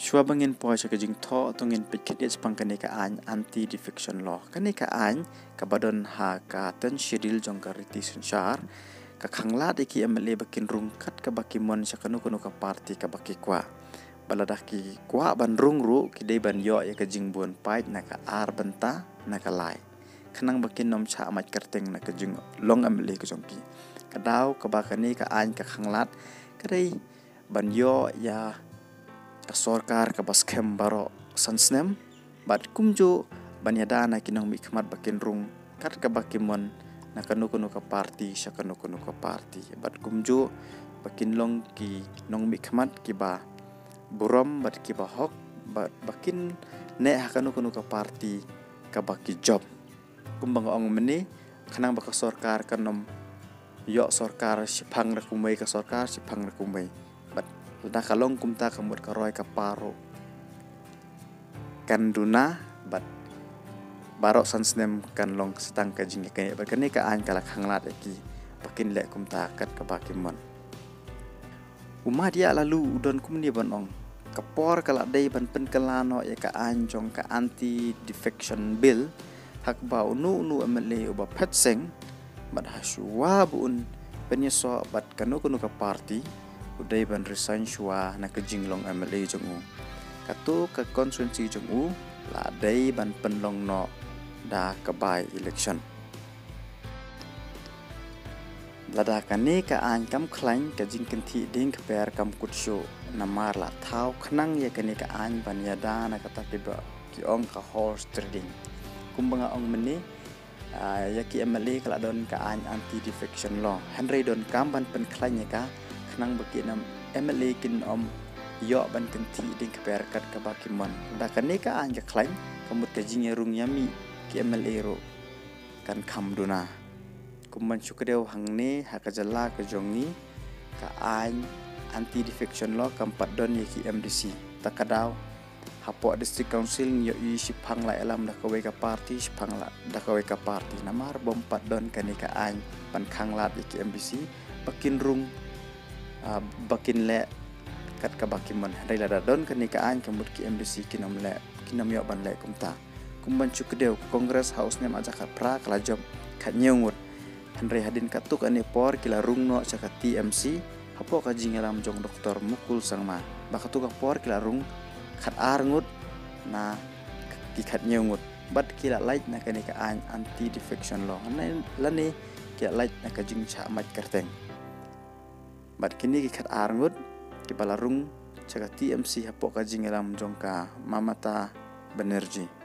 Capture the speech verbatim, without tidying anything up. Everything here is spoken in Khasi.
Shuwa ba ngin poi sha ka jingthoh, to ngin peit khyndiat shaphang kane ka aiñ Anti Defection Law. Kane ka aiñ kaba don ha ka ten schedule jong ka riti synshar ka khanglad ïa ki M L A ba kin rung kat kaba ki mon sha kano kano ka parti kaba ki kwah. Bad lada ki kwah ban rung ruh, ki dei ban ïoh ïa ka jingbun paid na ka ar bynta na ka lai, khnang ba kin ym shah mait kyrteng na ka jinglong M L A ka jong ki. Ka daw kaba kane ka aiñ ka khanglad ka dei ban ïoh ïa ka sorkar kaba skhem baroh san snem, bad kumjuh ban ïada na ki nongmihkhmat ba kin rung kat kaba ki mon na kano kano ka parti sha kano kano ka parti, bad kumjuh ba kin long ki nongmihkhmat kiba burom bad kiba hok, bad ba kin neh ha kano kano ka parti kaba ki jop. Kumba nga ong mynne, khnang ba ka sorkar kan ym ïoh sorkar shiphang da kumwei, ka sorkar shiphang da kumwei. Bad lada ka long kumta, ka mut ka roi ka par ruh kan duna, bad baroh san snem kan long sa tang ka jingïakynduh. Bad kane ka aiñ ka la khanglad ïa ki ba kin leh kumta kat kaba ki mon. U Madiah Laloo u don kumne ban ong, ka por ka la dei ban pynkylla noh ïa ka aiñ jong ka Anti Defection Bill, ha kaba uno uno M L A uba phet seng bad ha shuwa ba un pynïasoh bad kano kano ka parti, u dei ban resign shuwa na ka jinglong M L A jong u. Kato ka constituency jong u la dei ban pynlong noh da ka by election. Lada kane ka aiñ kam khlaiñ, ka jingkynthih dieng kper kam kut shuh, namar la thaw khnang ïa kane ka aiñ ban ïada na kata kiba ki ong ka horse trading. Kumba nga ong mynne, ah, ïa ki M L A ka la don ka aiñ Anti Defection Law, hynrei donkam ban pynkhlaiñ ïa ka khnang ba ki M L A kin ym ïoh ban kynthih dieng kper kat kaba ki mon. Lada kane ka aiñ ka khlaiñ, ka mut ka jingïarung ïa mih ki M L A ruh kan kham duna. Kum ban shu kdew hangne, ha ka jylla ka jong ngi, ka aiñ Anti Defection Law kam pat don ïa ki M D C. Ta ka daw hapoh District Council ngi ïohi shiphang la ïalam da kawei ka parti, shiphang la da kawei ka parti. Namar bym pat don kane ka aiñ ban khanglad ïa ki M D C ba kin rung, ah, ba kin leh kat kaba ki mon. Hynrei lada don kane ka aiñ, ka mut ki M D C kin ym leh, kin ym ïoh ban leh kumta. Kum ban shu kdew, ka Congress ha u snem ar hajar khatphra ka la jop khathynñiew ngut. Hynrei hadien katto katne por ki la rung noh sha ka T M C hapoh ka jingïalam jong Doktor Mukul Sangma. Bad katto ka por ki la rung khatar ngut na ki khathynñiew ngut. Bad ki la lait na kane ka aiñ Anti Defection Law, lane, lane ki la lait na ka jingshah mait kyrteng. Bad kine ki khatar ngut kiba la rung sha ka T M C hapoh ka jingïalam jong ka Mamata Banerjee.